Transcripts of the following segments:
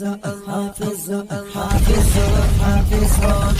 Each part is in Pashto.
حافظ حافظ حافظ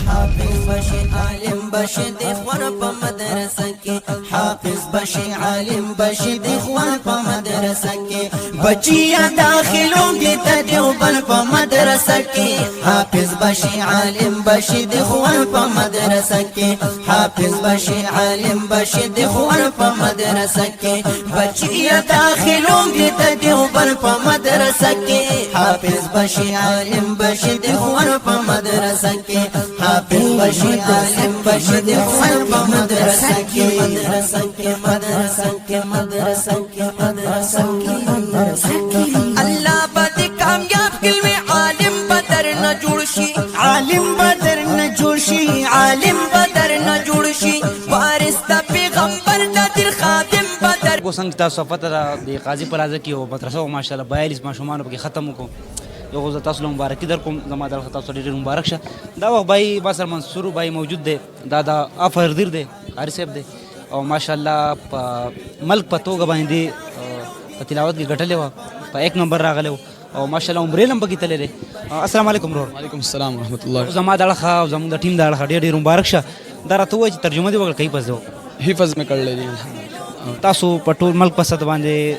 حافظ بشي عالم بشي د خور په مدرسه کې، حافظ بشي عالم بشي د خور په مدرسه کې، بچیا داخلوږي ته دیوبند په مدرسه کې، حافظ بشي عالم بشي د خور په مدرسه کې، حافظ بشي عالم بشي د خور په مدرسه کې، بچیا داخلوږي ته دیوبند په مدرسه کې، حافظ بشي عالم بشي د خور په مدرسه کې، حافظ بشي عالم بشي د خور په مدرسه کې، مدرسه کې، مدرسه کې، مدرسه کې، مدرسه کې، مدرسه کې. الله به دې کامیاب کړي، عالم بدر نه جوړ شي، عالم بدر نه جوړ شي، عالم بدر نه جوړ شي، وارث د پیغمبر د دین خادم بدر. کو څنګه تاسو پته ده، د قاضي پلازه کې یو مدرسه وه، ماشاءالله 42 ماشومانو پکې ختم وکړو. یو خو زه تاسو له مبارکي در کوم، زما د تاسو ډېر مبارک شه. دا وخت بای ما سره منصور بای موجود دی، دا د افردیر دی، قاري صاحب دی، او ماشاءالله په ملک په توګه باندې په تلاوت کې ګټلې وه، په 1 نمبر راغلی و، او ماشاءالله عمرې لم پکې تللی دی. السلام علیکم ورور. وعلیکم السلام ورحمت الله. زما د اړخه او زموږ د ټیم د اړخه ډېر ډېر مبارک شه. دا راته ووایه چې ترجمه دې وکړه که حفظ دې وکړ؟ حفظ مې کړلی دی الحمدلله. تاسو په ټول ملک په سطح باندې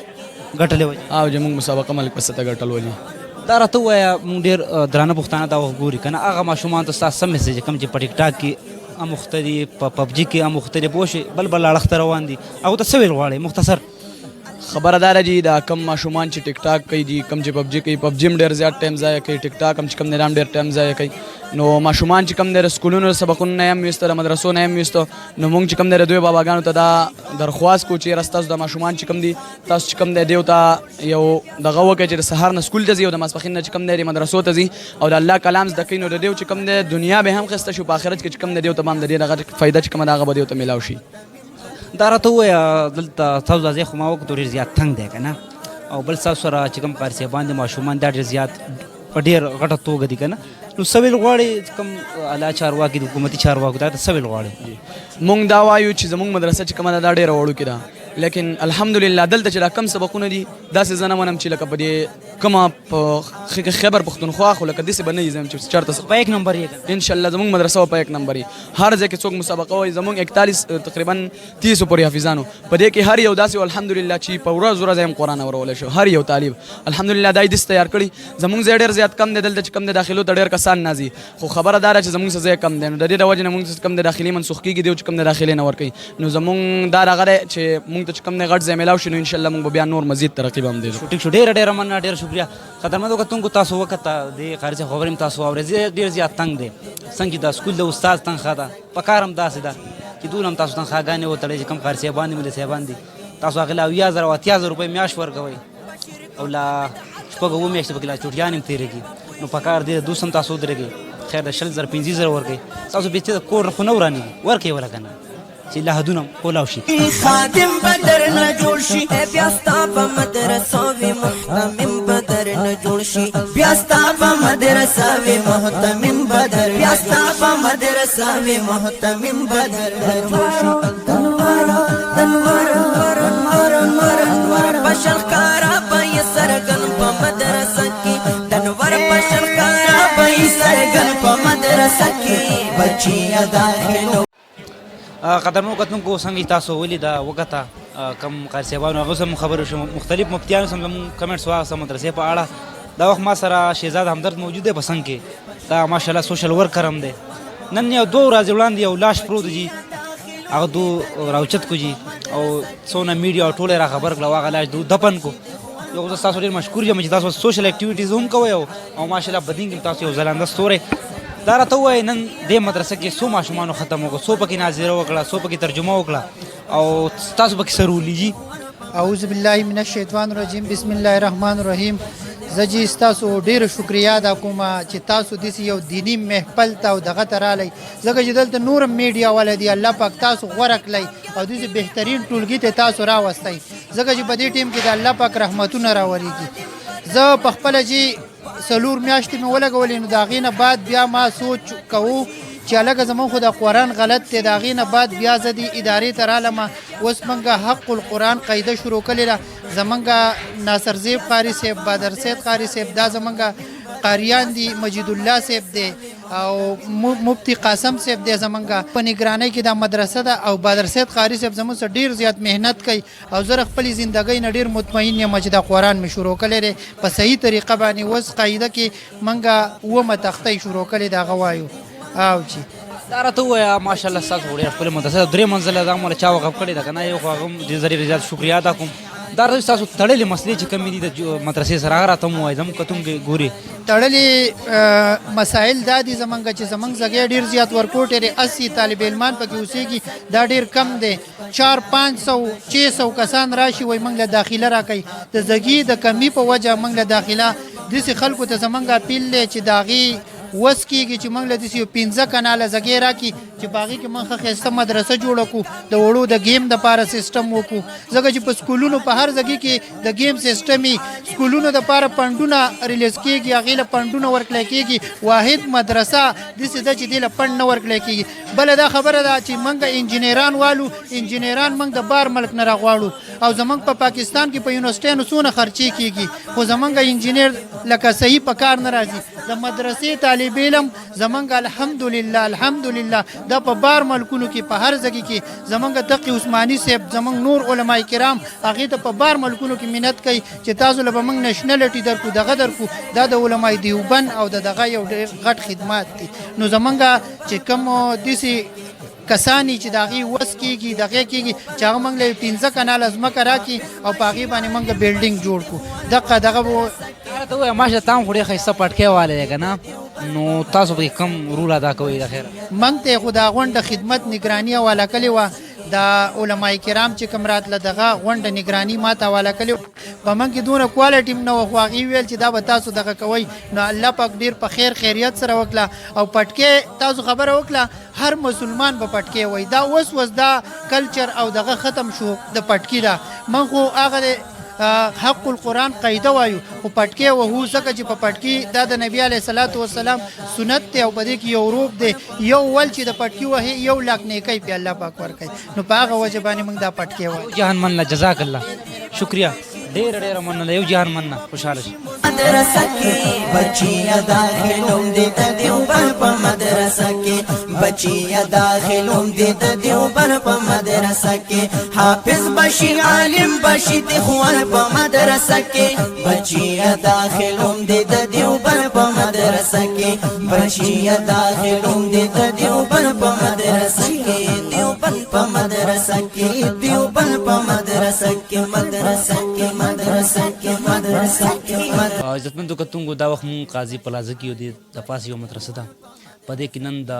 ګټلې وه؟ او چې موږ مسابقه ملک په سطح ګټل ولي. دا راته ووایه، موږ ډېر درانه پښتانه دا وخت ګوري که نه، هغه ماشومان ته ستا څه میسج کوم چې په ټیک ټاک کې اموخته دي، په پبجي کې اموخته دي، پوه شوې، بل بل اړخ ته روان دي، هغو ته څه ویل غواړې مختصر؟ خبره دا ده جی، دا کم ماشومان چې ټیک ټاک کوي دي، کم چې پبجي کوي، پبجي هم ډېر زیات ټایم ضایع کوي، ټیک ټاک هم چې کم دی هم ډېر ټایم ضایع کوي. نو ماشومان چې کم دی د سکولونو د سبقونو نه هم ویسته، د مدرسو نه هم ویسته. نو مونږ چې کم دی د دوی باباګانو ته دا درخواست کوو چې یاره ستاسو د ماشومان چې کم دي، تاسو چې کم دی دیو ته یو دغه وکړئ چې د سهار نه سکول ته ځي او د ماسپښین نه چې کم دی د مدرسو ته ځي او د الله کلام زده کوي، نو د دیو چې کم دی دنیا به هم ښایسته شي، په آخرت کې چې کم دی دیو ته به هم د دې دغه فایده چې کومه ده هغه به دیو ته میلاو شي. دا راته ووایه، دلته تاسو دا ځای خو ما وکتو ډېر زیات تنګ دی که نه، او بل ستاسو سره چې کوم قاري صاحبان دي، ماشومان دا ډېر زیات په ډېر غټه توګه دي که نه، نو څه ویل غواړي چې کوم اعلی چارواکي دي، حکومتي چارواکو دا ته څه ویل غواړي؟ مونږ دا وایو چې زمونږ مدرسه چې کومه ده دا ډېره وړوکې ده، لیکن الحمدلله دلته چې دا کم سبقونه دي داسې زه نه منم چې لکه په دې کومه په خیبر پښتونخوا خو لکه داسې به نه وي زم چې چېرته په 1 نمبر یې. ان شاء الله زمونږ مدرسه په 1 نمبر یې. هر ځای کې څوک مسابقه وایي، زمونږ 41 تقریبا 30 پورې حافظانو په دې کې هر یو داسې الحمدلله چې په ورځ ورځ هم قرآن اورولی شو، هر یو طالب الحمدلله دا یې داسې تیار کړي. زمونږ ځای ډېر زیات کم دی، دلته چې کم دی داخلو ته ډېر کسان نه ځي، خو خبره دا ده چې زمونږ څه ځای کم دی، نو د دې د وجې نه مونږ څه کم دی داخلي منسوخ کېږي، دیو چې کم دی داخلي نه ورکوي. نو زمونږ دا دغه دی چې مونږ ته چې کم دی غټ ځای میلاو شي، نو انشاءالله مونږ به بیا نور مزید ترقي به هم دی. ټیک شو، ډېره ډېره مننه، ډېره شکریه. قدرمندو کتونکو، تاسو وکته د قاري صاحب خبرې هم تاسو واورېدې، ډېر زیات تنګ دی، څنګه چې د سکول د استاد تنخوا ده، په کار هم داسې ده چې دونه هم تاسو تنخواګانې وتړئ چې کوم قاري صاحبان دي، مولوي صاحبان دي، تاسو هغې له 70,000 او 80,000 روپۍ میاشت ورکوئ او لا شپږ اووه میاشتې پکې لا چوټیانې هم تېرېږي، نو په کار دی دوس هم تاسو ودرېږئ، خیر د 20,000 15,000 ورکوئ، تاسو بېرته د کور خو نه ورانېږي، ورکوئ وله که نه چې له حدونه کولاو شي. خادم بدر نه جوړ شي، بیا ستا په مدرسه وي مهتمم بدر نه جوړ شي، بیا ستا په مدرسه وي مهتمم بدر، بیا ستا په مدرسه وي مهتمم بدر نه جوړ شي. تنور تنور تنور تنور بشر کارا په سرګن په مدرسه کې، تنور بشر کارا په سرګن په مدرسه کې، بچی داخلو. قدرمنو کتونکو، څنګه تاسو ولیده وکته کوم قاري صاحبانو هغه سم خبرې شو، مختلف مفتیانو سم زموږ کمنټس واخیسته مدرسې په اړه. دا وخت ما سره شهزاد همدرد موجود دی په څنګ کې، دا ماشاءالله سوشل ورکر هم دی. نن یو دوه ورځې وړاندې یو لاش پروت جي، هغه دو راوچت کو جي او څونه میډیا ټوله را خبر کړه، هغه لاش دو دفن کو. یو زه تاسو ډېر مشکور یم چې تاسو سوشل اکټیویټیز هم کوئ او ماشاءالله په دین کې تاسو یو ځلانده ستوری. دا راته ووایه، نن دې مدرسه کې څو ماشومانو ختم وکړ، څو پکې ناظره وکړه، څو پکې ترجمه وکړه او تاسو پکې سره ولیږي؟ اعوذ بالله من الشیطان الرجیم، بسم الله الرحمن الرحیم. زه جی ستاسو ډېره شکریا ادا کوم چې تاسو داسې یو دیني محفل ته او دغه ته راغلی، ځکه چې دلته نور هم میډیا والا دي، الله پاک تاسو غوره کړئ او داسې بهترین ټولګي ته تاسو راوستئ، ځکه چې په دې ټیم کې د الله پاک رحمتونه راورېږي. زه په خپله جی 4 میاشتې مې ولګولې، نو د هغې نه بعد بیا ما سوچ کوو چې هلکه زموږ خو د قرآن غلط دی. د هغې نه بعد بیا زه دې ادارې ته رالم. اوس موږ حق القرآن قاعده شروع کړې ده. زمونږ ناصر زیب قاري صاحب، بادر سید قاري صاحب، دا زمونږ قاریان دي، مجید الله صاحب دی او مفتی قاسم صاحب دی. زمونږ په نګرانۍ کې دا مدرسه ده او بادر سید قاری صاحب زمونږ سره ډیر زیات محنت کوي او زه خپلې زندګۍ نه ډیر مطمئن یم چې دا قرآن مې شروع کړی دی په صحیح طریقه باندې. اوس قاعده کې مونږ اوومه تختۍ شروع کړې ده، هغه وایو. او چې دا راته ووایه، ماشاءالله ستاسو خو ډېره ښکلې مدرسه ده، درې منزله ده، مو له چا وقف کړې ده که نه؟ یو خو هغه هم ډېر ډېر زیات شکریه ادا کوم. دا راته ستاسو تړلې مسلې چې کومې دي د مدرسې سره، هغه راته هم ووایه، زموږ کتونکي ګوري. تړلې مسایل دا دي زمونږ چې زمونږ ځای ډېر زیات ورکوټی دی، 80 طالب علمان پکې اوسېږي، دا ډېر کم دی. 400، 500، 600 کسان راشي، وایي موږ له داخله راکوي. د ځګي د کمي په وجه موږ له داخله داسې خلکو ته زمونږ اپیل دی چې د هغې وس کېږي چې موږ له داسې یو 5 کناله ځګی راکړي چې په هغې کې موږ ښه ښایسته مدرسه جوړه کړو، د وړو د ګیم دپاره سیستم وکړو، ځکه چې په سکولونو په هر ځای کې د ګیم سیستم وي، سکولونو دپاره فنډونه ریلیز کېږي، هغې له فنډونه ورکړی کېږي. واحد مدرسه داسې ده چې دې له فنډ نه ورکړی کېږي. بله دا خبره ده چې موږ انجینران والو، انجینران موږ د بار ملک نه راغواړو او زموږ په پاکستان کې په یونیورسټیانو څونه خرچې کېږي، خو زموږ انجینر لکه صحیح په کار نه راځي. د مدرسې طالب علم زمونږ الحمدلله الحمدلله دا په بار ملکونو کې په هر ځای کې زمونږ تقي عثماني صاحب، زمونږ نور علما کرام هغې ته په بار ملکونو کې منت کوي چې تاسو له به موږ نشنلټي درکو، دغه درکو. دا د علما دیوبند او د دغه یو ډېر غټ خدمات دي. نو زمونږ چې کوم داسې کسان چې د هغې وس کېږي، دغه کېږي چې هغه موږ له 5 کناله ځمکه راکړي او په هغې باندې موږ بلډینګ جوړ کړو، دقه دغه راته ووایه. ماشه تام خو ډېر ښایسته پټکی والی دی که نه؟ نو تاسو پکې کوم رول ادا کوئ د خیره؟ موږ ته خو دا غونډه خدمت نګراني حواله کړې وه، دا علما کرام چې کوم راتله دغه غونډه نګراني ما ته حواله کړې. په موږ کې دونه کوالټي هم نه وه، خو هغې ویل چې دا به تاسو دغه کوئ. نو الله پاک ډېر په خیر خیریت سره وکړه. او پټکی تاسو خبره وکړه، هر مسلمان به پټکی وایي. دا اوس اوس دا کلچر او دغه ختم شو د پټکي. دا موږ خو هغه حق القرآن قاعده وایو، خو پټکی وهو، ځکه چې په پټکي دا د نبی علیه الصلاة والسلام سنت دی او په دې کې یو روب دی، یو ول چې د پټکي وهي 1 لاک نیکۍ پې الله پاک ورکوي. نو په هغه وجه باندې موږ دا پټکی وایو. جهان مننه، جزاک الله، شکریه، ډېره ډېره مننه، یو جهان مننه، خوشحاله شئ. مدرسه کې بچیا داخلوم دې د دیوبند په مدرسه کې، بچیا داخلوم دې د دیوبند په مدرسه کې، حافظ بشي عالم بشي د خوان په مدرسه کې، بچیا داخلوم دې د دیوبند په مدرسه کې، بچیا داخلوم دې د دیوبند په مدرسه کې، دیوبند په مدرسه کې، دیوبند په مدرسه کې، مدرسه کې، مدرسه کې، مدرسه کې. عزتمندو کتونکو، دا وخت مونږ قاضي پلازه کې یو، دې د پاسه یو مدرسه ده، په دې کې نن د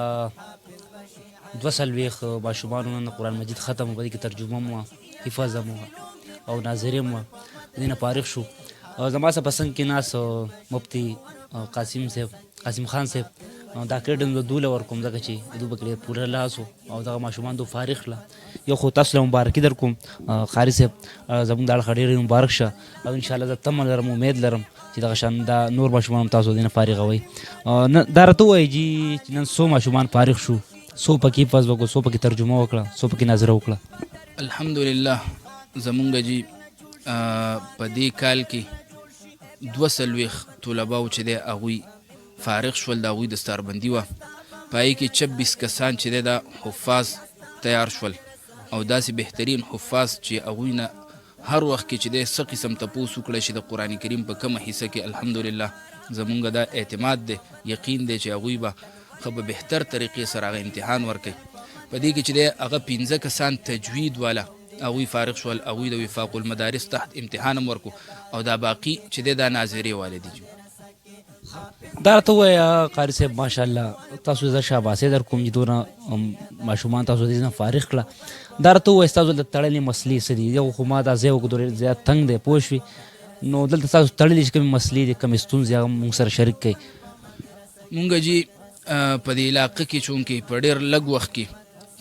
42 ماشومانو نن قرآن مجید ختم، په دې کې ترجمه هم وه، حفظ هم وه او ناظرې هم وه، دې نه فارغ شو. او زما سره په څنګ کې ناست مفتي قاسم صاحب، قاسم خان صاحب، دا کریډټ هم زه دوی له ورکوم، ځکه چې دوی پکې ډېر پوره لاس و او دغه ماشومان دوی فارغ کړه. یو خو تاسو له مبارکي در کوم قاري صاحب، زموږ د اړخه ډېر مبارک شه او انشاءالله زه تمه لرم، امید لرم چې دغه شان دا نور ماشومان هم تاسو دې نه فارغوئ. دا راته ووایئ جي چې نن څو ماشومان فارغ شو، څو پکې حفظ وکړو، څو پکې ترجمه وکړه، څو پکې ناظره وکړه؟ الحمدلله زمونږ جي په دې کال کې 42 طلباو چې دی هغوی فارغ شول، د هغوی دستاربندي وه، په هغې کې 26 کسان چې دی دا حفاظ تیار شول او داسې بهترین حفاظ چې هغوی نه هر وخت کې چې دی څه قسم تپوس وکړی شي د قرآن کریم په کومه حصه کې، الحمدلله زمونږ دا اعتماد دی، یقین دی چې هغوی به ښه په بهتر طریقې سره هغه امتحان ورکوي. په دې کې چې دی هغه 5 کسان تجوید والا هغوی فارغ شول، هغوی د وفاق المدارس تحت امتحان هم ورکو او دا باقي چې دی دا ناظرې والے دي. دا راته ووایه قاري صاحب، ماشاءالله تاسو زه شاباسي در کوم چې دونه ماشومان تاسو دې نه فارغ کړه. دا راته ووایه ستاسو دلته تړلې مسلې څه دي؟ یو خو ما دا ځای وکړو ډېر زیات تنګ دی، پوه شوې؟ نو دلته ستاسو تړلې چې کومې مسلې دي، کومې ستونزې، هغه موږ سره شریک کړئ. مونږ جي په دې علاقه کې چونکې په ډېر لږ وخت کې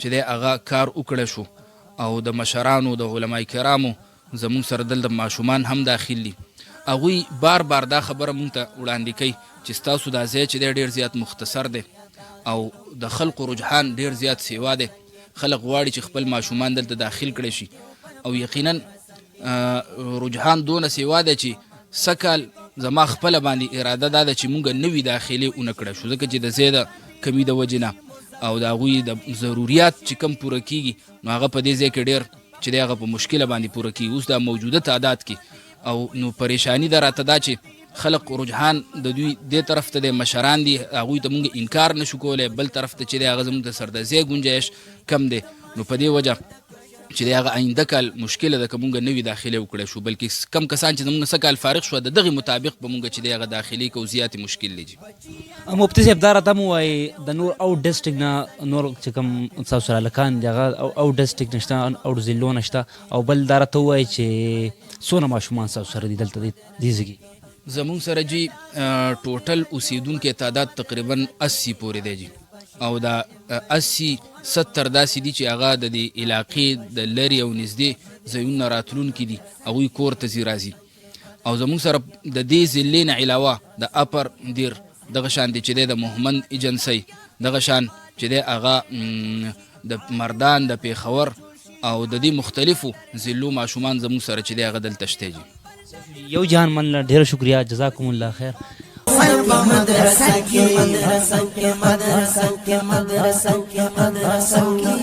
چې دی هغه کار وکړی شو او د مشرانو د علماء کرامو زموږ سره دلته ماشومان هم داخل دي، هغوی بار بار دا خبره مونږ ته وړاندې کوي چې ستاسو دا ځای چې دی ډېر زیات مختصر دی او د خلقو رجحان ډېر زیات سیوا دی، خلق غواړي چې خپل ماشومان دلته داخل کړی شي او یقینا رجحان دونه سیوا دی چې سږکال زما خپله باندې اراده دا ده چې مونږ نوي داخلې ونه کړی شو، ځکه چې د ځای د کمي د وجې نه او د هغوی د ضروریات چې کم پوره کیږي نو هغه په دې ځای کې ډېر چې دی هغه په مشکله باندې پوره کیږي. اوس دا موجوده تعداد کې او نو پریشانی ده راته دا چې خلق رجحان د دوی دې طرف ته دی، مشران دي، هغوی ته مونږ انکار نشو کولی، بل طرف ته چې دی هغه زموږ د سر د ځای ګنجایش کم دی، نو په دې وجه چې دی هغه آینده کال مشکله ده که مونږ نوې داخلې وکړی شو، بلکې کم کسان چې زمونږ سږ کال فارغ شو د دغې مطابق به مونږ چې دی هغه داخلې کوو، زیاتې مشکل دی جي. مفتي صاحب دا راته هم ووایي د نور اوټ ډسټرکټ نه نور چې کوم ستاسو سره هلکان دي هغه اوټ ډسټرکټ نه شته، اوټ ضلعو نه شته، او بل دا راته ووایي چې څونه ماشومان ستاسو سره دي دلته دې ځای کې؟ زمونږ سره جي ټوټل اوسیدونکی تعداد تقریبا 80 پورې دی جي، او دا 80 70 داسې دي چې هغه د دې علاقې د لرې او نږدې ځایونو نه راتلونکي دي، هغوی کور ته ځي راځي. او زمونږ سره د دې ضلعې نه علاوه د اپر دیر دغه شان دی چې دی د مهمند ایجنسۍ دغه شان چې دی هغه د مردان د پېښور او د دې مختلفو ضلعو ماشومان زموږ سره چې دی هغه دلته شته جي. یو جهان مننه، ډیره شکریه، جزاکم الله خیر. په مدرسه کې مدرسه کې مدرسه کې مدرسه کې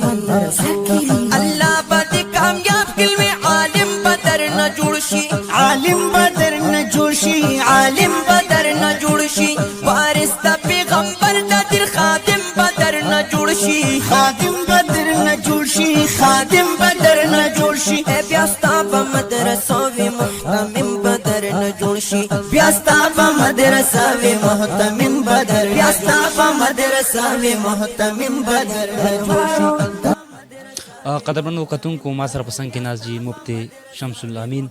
مدرسه کې الله به دې کامیاب کړي، عالم به درنه جوړ شي، عالم به درنه جوړ شي، عالم به درنه جوړ شي، وارث د پیغمبر د دین خادم به درنه جوړ شي، خادم به درنه جوړ شي، خادم به درنه جوړ شي، بیا ستا په مدرسه وي محتمم به درنه جوړ شي، بیا ستا په مدرسه وي محتمم به در، بیا ستا په مدرسه وي محتمم به درنه جوړ شي. قدرمنو کتونکو، ما سره په څنګ کې ناست جي مفتي شمس الامین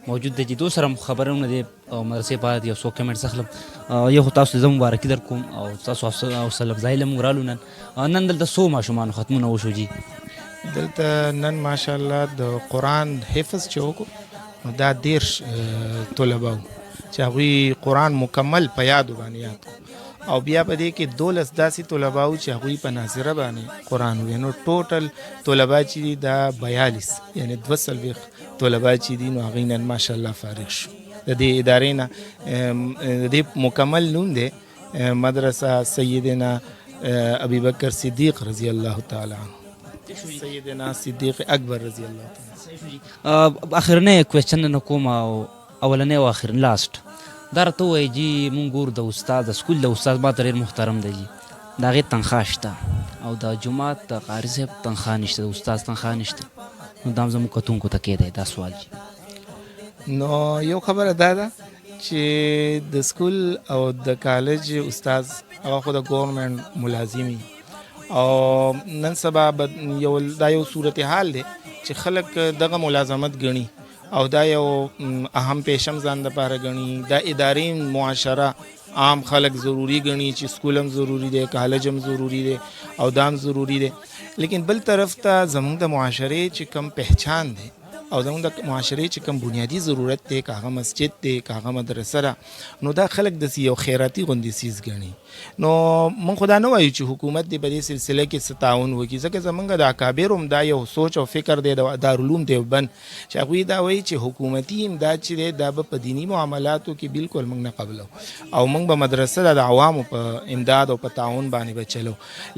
موجود دی چې دوی سره خبرونه دی او مدرسې په اړه یو څو کمنټس اخلم. یو خو تاسو ته زه مبارکي در کوم او تاسو حوصله افزایي له موږ رالو. نن دلته څو ماشومانو ختمونه وشو جي؟ دلته نن ماشاءالله د قرآن حفظ چې وکړو نو دا 30 طلبه وو چې هغوی قرآن مکمل په یادو باندې یاد کړو، او بیا په دې کې 12 داسې طلبه وو چې هغوی په ناظره باندې قرآن وویل. نو ټوټل طلبه چې دي دا 42 یعنې 42 طلبه چې دي نو هغوی نن ماشاءالله فارغ شو د دې ادارې نه. د دې مکمل نوم دی مدرسه سیدنا ابي بکر صدیق رضی الله تعالی عنه، سیدنا صدیق اکبر رضی الله تعالی. اخرنۍ کوېسچن نه کوم او اولنۍ او اخر لاست دا راته ووایي جي، مونږ ګورو د استاد د سکول د استاد ما ته ډېر محترم دی جي، د هغې تنخوا شته او د جومات د قاري صاحب تنخوا نشته، د استاد تنخوا نشته، نو دا هم زموږ کتونکو ته کېدی دا سوال جي. نو یو خبره دا ده چې د سکول او د کالج استاد هغه خو د ګورنمنټ ملازمي، او نن سبا یو دا یو صورتحال دی چې خلک دغه ملازمت ګڼي او دا یو اهم پیشم ځان دپاره ګڼي. دا ادارې معاشره عام خلک ضروري ګڼي چې سکول هم ضروري دی، کالج هم ضروري دی او دا هم ضروري دی، لیکن بل طرف ته زموږ د معاشرې چې کوم پهچان دی او زموږ د معاشرې چې کوم بنیادي ضرورت دی، که هغه مسجد دی که هغه مدرسه ده، نو دا خلک داسې یو خیراتي غوندې څیز ګڼي. نو موږ خو دا نه وایو چې حکومت دې په دې سلسله کې څه تعاون وکړي، ځکه زموږ د اکابر هم دا یو سوچ او فکر دی د دارالعلوم دیوبند چې هغوی دا وایي چې حکومتي امداد چې دی دا به په دیني معاملاتو کې بالکل موږ نه قبلو او موږ به مدرسه د عوامو په امداد او په تعاون باندې به چلو،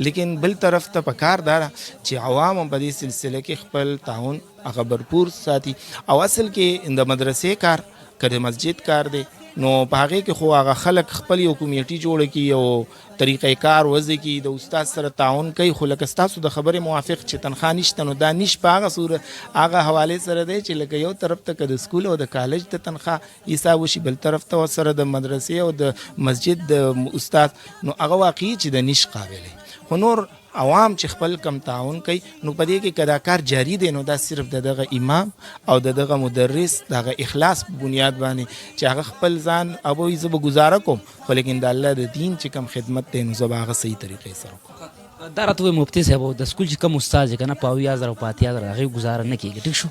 لیکن بل طرف ته په کار دا ده چې عوام هم په دې سلسله کې خپل تعاون هغه برپور ساتي. او اصل کې د مدرسې کار که د مسجد کار دی نو په هغې کې خو هغه خلک خپل یو کمیټي جوړه کړي، یو طریقه کار وضع کړي، د استاد سره تعاون کوي. خو لکه ستاسو د خبرې موافق چې تنخوا نشته، نو دا نش په هغه صورت هغه حوالې سره دی چې لکه یو طرف ته که د سکول او د کالج د تنخوا حساب وشي، بل طرف ته ورسره د مدرسې او د مسجد د استاد، نو هغه واقعي چې د نش قابل دی. خو نور عوام چې خپل کم تعاون کوي نو په دې کې که دا کار جاری دی نو دا صرف د دغه امام او د دغه مدرس د هغه اخلاص په بنیاد باندې چې هغه خپل ځان هغه وایي زه به ګزاره کوم، خو لیکن د الله د دین چې کوم خدمت دی نو زه به هغه صحیح طریقې سره کوم. دا راته ووایه مفتي صاحب، د سکول چې کوم استاد دی که نه په 70,000 او په 80,000 هغې ګزاره نه کېږي، ټیک شو؟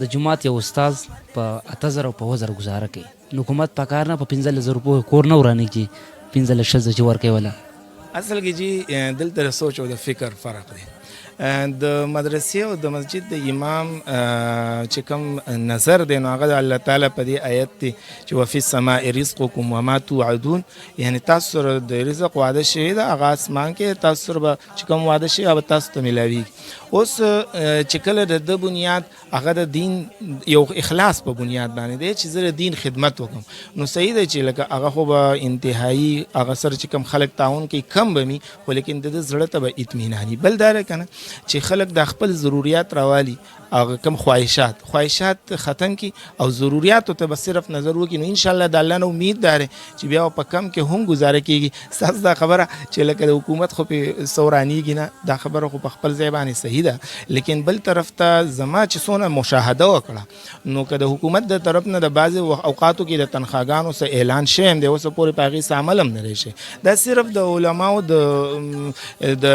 د جومات یو استاد په 8000 او په 7000 ګزاره کوي، نو حکومت په کار نه په 15,000 روپو کور نه ورانېږي چې 15 شل زره چې ورکوي ولا. اصل کې جی دلته د سوچ او د فکر فرق دی. د مدرسې او د مسجد د امام چې کوم نظر دی، نو هغه د الله تعالی په دې آیت دی چې وفي السماء رزقکم وما توعدون، یعنی تاسو سره د رزق وعده شوې ده، هغه اسمان کې تاسو سره به چې کوم وعده شوې هغه به تاسو ته میلاویږي. اوس چې کله د ده بنیاد هغه د دین یو اخلاص په بنیاد باندې دی چې زه د دین خدمت وکم، نو صحیح دی چې لکه هغه خو به انتهایی هغه سره چې کوم خلک تعاون کوي کم به مي، خو لیکن د ده زړه ته به اطمیناني. بل دا دی که نه چې خلک د خپل ضروریات راوالي، هغه کم خواهشات ختم کی او ضروریاتو ته به صرف نظر وکړي، نو انشاءالله د الله نه امید داره چې بیا په کم کې هم ګزاره کیږي. ستاسو دا خبره چې لکه د حکومت خو پې څه ورانیږي نه، دا خبره خو په خپل ځای باندې صحیح ده، لیکن بل طرف ته زما چې څونه مشاهده وکړه، نو که د حکومت د طرف نه د بعضې اوقاتو کې د تنخواګانو څه اعلان شوی هم دی، اوسه پورې په هغې څه عمل هم نه دی شوی. دا صرف د علماو د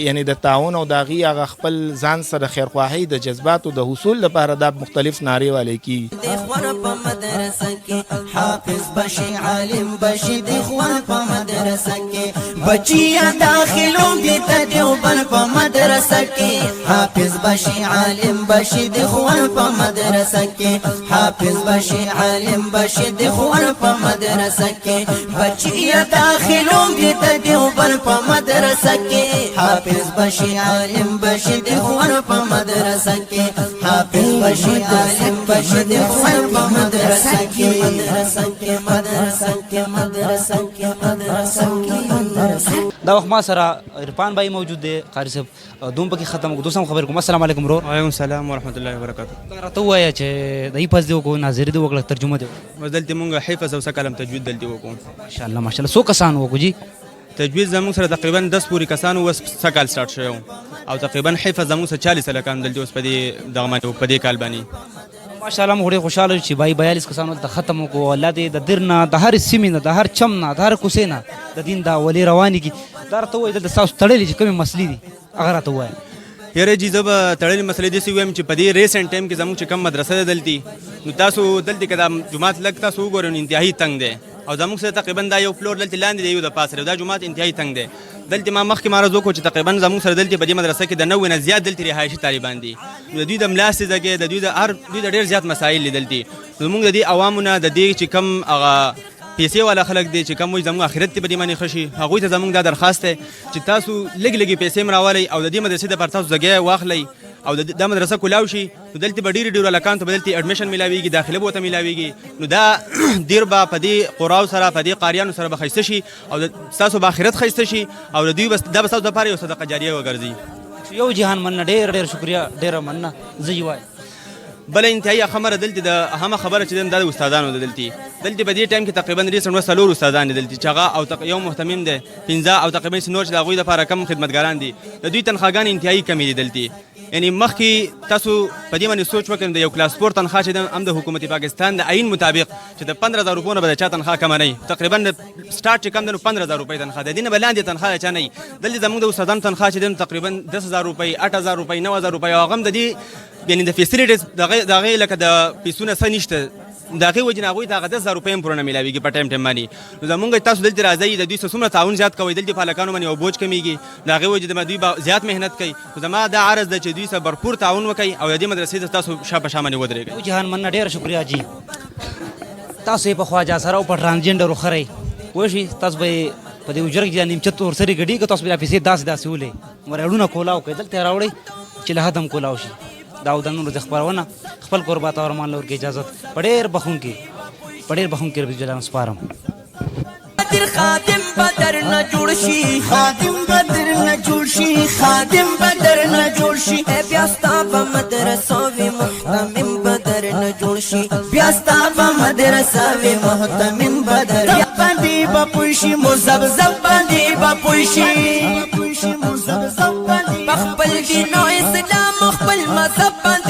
یعنی د تعاون او د هغې هغه خپل ځان سره خیرخواهۍ د جذباتو د حصول لپاره دا مختلف نارې والې کیږي. د خور په مدرسه کې حافظ بشي عالم بشي، د خور په مدرسه کې بچیا داخلو دي ته دیوبند په مدرسه کې حافظ بشي عالم بشي، د خور په مدرسه کې حافظ بشي عالم بشي، د خور په مدرسه کې بچیا داخلو دي ته دیوبند په مدرسه کې حافظ بشي عالم بشي، د خور په مدرسه کې حافظ بشي عالم بشي، د خور په مدرسه کې، مدرسه کې، مدرسه کې، مدرسه کې، مدرسه کې، مدرسه. دا وخت ما سره عرفان بھائی موجود دی. قاری صاحب دوم پکې ختم کو دوسم خبر کوم. السلام علیکم ورور. وعلیکم السلام ورحمت الله وبرکاته. راته ووایه چې د حفظ دی وکړو، ناظري دی وکړه، ترجمه دی؟ بس دلته مونږ حفظ او کلم تجوید دلته وکړو. ماشاءالله ماشاءالله. څو کسان وکړو جی؟ تجوید زموږ سره تقریبا 10 پورې کسان اوس سږکال سټارټ شوی او تقریبا حفظ زموږ سره 40 هلکان دلته اوس په دې دغه باندې په دې کال باندې. ماشاءالله، موږ ډېر خوشحاله یو چې بای 42 کسان دلته ختم وکړو. الله دې د دیر نه، د هرې سیمې نه، د هر چم نه، د هر کوڅې نه د دین دا ولې روانې کړي. دا راته ووایه، دلته ستاسو تړلې چې کومې مسلې دي هغه راته ووایه. یاره جی، زه به تړلې مسلې داسې ووایم چې په دې recent time کې زموږ چې کوم مدرسه ده دلته، نو تاسو دلته که دا جومات لږ تاسو وګورئ نو انتهایی تنګ دی او زموږ سره تقریبا دا یو floor دلته لاندې دی، یو د پاسه دی، دا جومات انتهایی تنګ دی. دلته ما مخکې ما عرض وکړو چې تقریبا زموږ سره دلته په دې مدرسه کې د 90 نه زیات دلته رهایشي طالبان دي. نو د دوی د ملاستې ځای، د دوی د هر دوی د ډېر زیات مسایل دي دلته. زموږ د دې عوامو نه د دې چې کوم هغه پیسې والا خلک دي چې کوم وایي زموږ آخرت ته به دې باندې ښه شي، هغوی ته زموږ دا درخواست دی چې تاسو لږ لږې پیسې هم راولئ او د دې مدرسې دپاره تاسو ځای واخلئ او دا مدرسه کولاو شي، نو دلته به ډېرو ډېرو هلکانو ته به دلته admission میلاویږي، داخله به ورته میلاویږي، نو دا ډېر به په دې قراو سره په دې قاریانو سره به ښایسته شي او ستاسو به آخرت ښایسته شي او د دوی بس دا به ستاسو دپاره یو صدقه جاریه وګرځي. یو جهان مننه، ډېر ډېر شکریه، ډېره مننه. زه یې وایم بله انتهایی خبره دلته د اهمه خبره چې دا د استادانو ده. دلته په دې ټایم کې تقریبا recent وس څلور استادان دي دلته چې هغه او یو مهتمم دی، پنځه او تقریبا نور چې د هغوی دپاره کم خدمتګاران دي. د دوی تنخواګانې انتهایی کمې دي دلته. یعنی مخکې تاسو په دې باندې سوچ وکړئ، د یو class four تنخوا چې ده هم د حکومت پاکستان د آئین مطابق چې د 15,000 روپو نه به د چا تنخوا کمه نه وي، تقریبا د سټارټ چې کم ده نو 15,000 روپۍ تنخوا ده، دې نه به لاندې تنخوا د چا نه وي. دلته زموږ د استادانو تنخوا چې ده تقریبا 10,000 روپۍ، 8,000 روپۍ، 9,000 روپۍ، او هغه هم د دې یعنی د facilities د هغې لکه د پیسو نه څه نشته، د هغې وجې نه هغوی ته هغه 10,000 روپۍ هم پوره نه میلاویږي په ټایم ټایم باندې. نو زمونږ تاسو دلته راځئ د دوی څه څومره تعاون زیات کوئ، دلته په هلکانو باندې یو بوج کمیږي، د هغې وجې د دوی به زیات محنت کوي. نو زما دا عرض ده چې دوی سره بھرپور تعاون وکړئ او د دې مدرسې ته تاسو شا په شا باندې ودرېږئ. یو جهان مننه، ډېره شکریه جی. تاسو یې په خواجه سره او په transgender وخرئ پوه شئ، تاسو به یې په دې اجره کې نیمچت ورسرې ګډېږي، تاسو به دا پیسې داسې داسې ولئ ورړونه کولاو کوئ، دلته یې راوړئ چې له حدم کولاو شي. دا او د نن ورځې خپرونه خپل کوربه ته ارمان لور کې اجازت په ډېر بخښونکي، په ډېر بخښونکي رب جلال سپارم. خادم بدر نه جوړ شي، خادم بدر نه جوړ شي، خادم بدر نه جوړ شي، بیا ستا په مدرسه وي مهتمم بدر نه جوړ شي، بیا ستا په مدرسه وي مهتمم بدر باندې به پوه شي، مزبذب باندې به پوه شي، په خپل دین او اسلام خپل مذهب باندې.